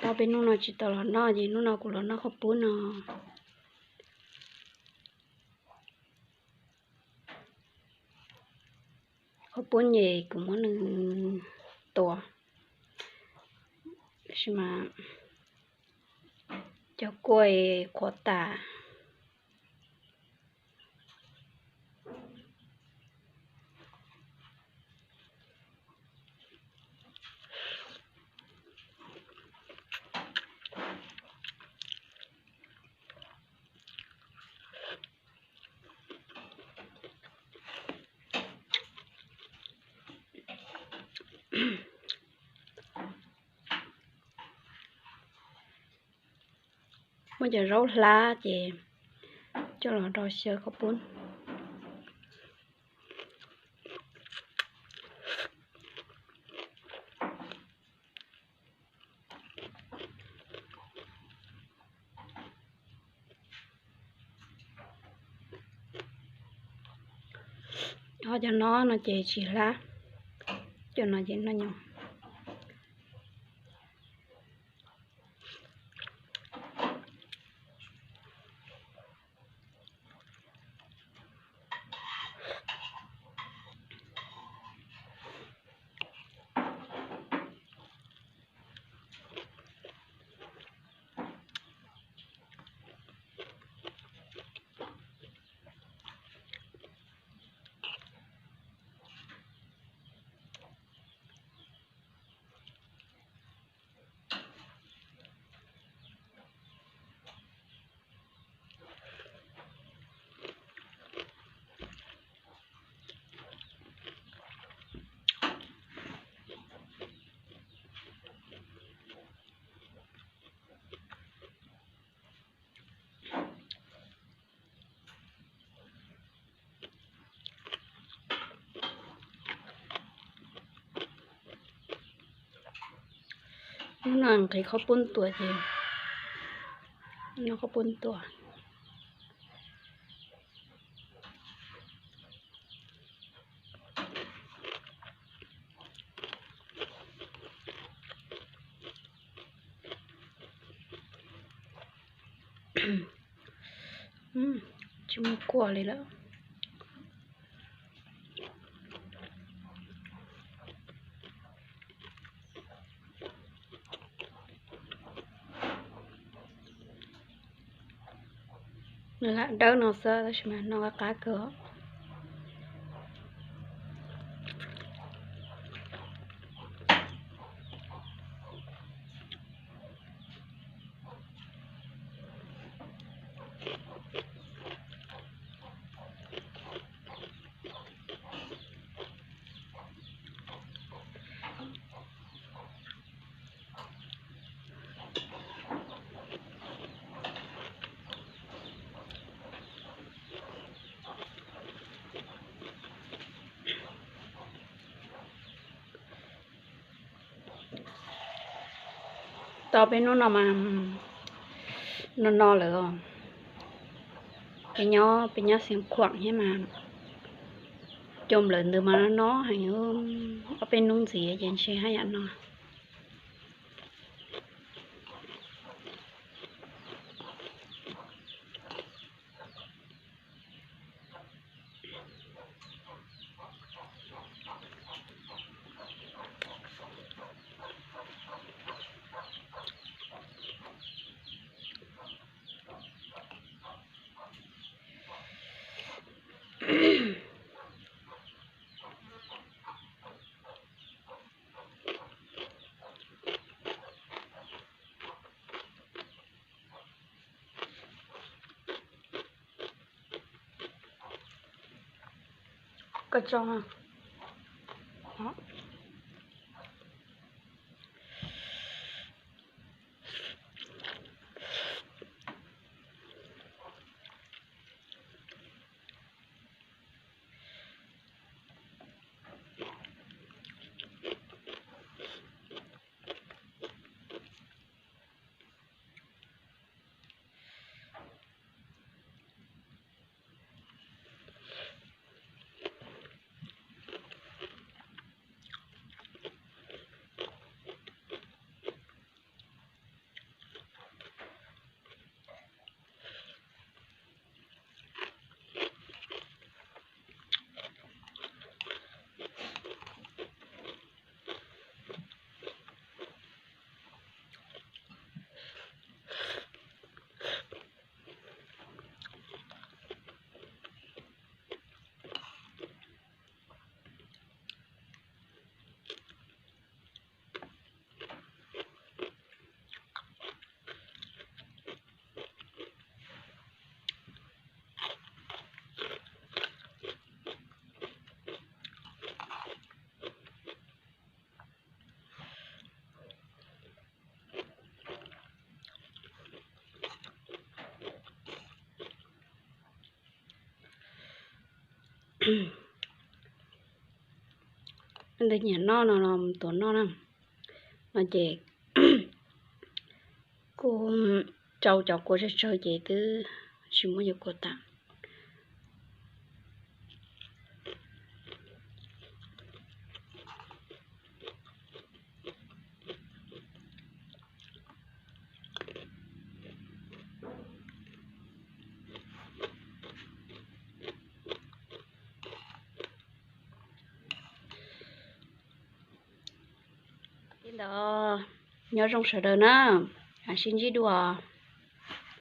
Tau peb hnub no tsis tau los noj ces hnub no kuv los noj qhaub poob no. Qhaub poob ces kuv muab nws tua, tab sis mas cov kua qhuav tas. Muab cov zaub hlab ces coj los rau xyaw qhaub poob. Ho cov no no ces tsis hlab, cov no ces noj nyob. Hnub no nqhis qhaub poob tua ces noj qhaub poob tua. Tsis muaj kua li lawm. Nws lam dawb no xwb tab sis mas noj qab qab kawg. Tau peb hnub no mas no no lawm. Peb nyob, peb nyob Xeev Khuam thiab mas cov nplawm ntawd mas no no heev, ob peb hnub ntxiv ces ntshe haj yam no. Koj tso. Leej twg nyiam noj no los tuav noj na. No ces kuv rau cov kua tsawg tsawg ces twb tsis muaj cov kua tas. Li ntawd, nyob zoo sawv daws na, sib ntsib dua.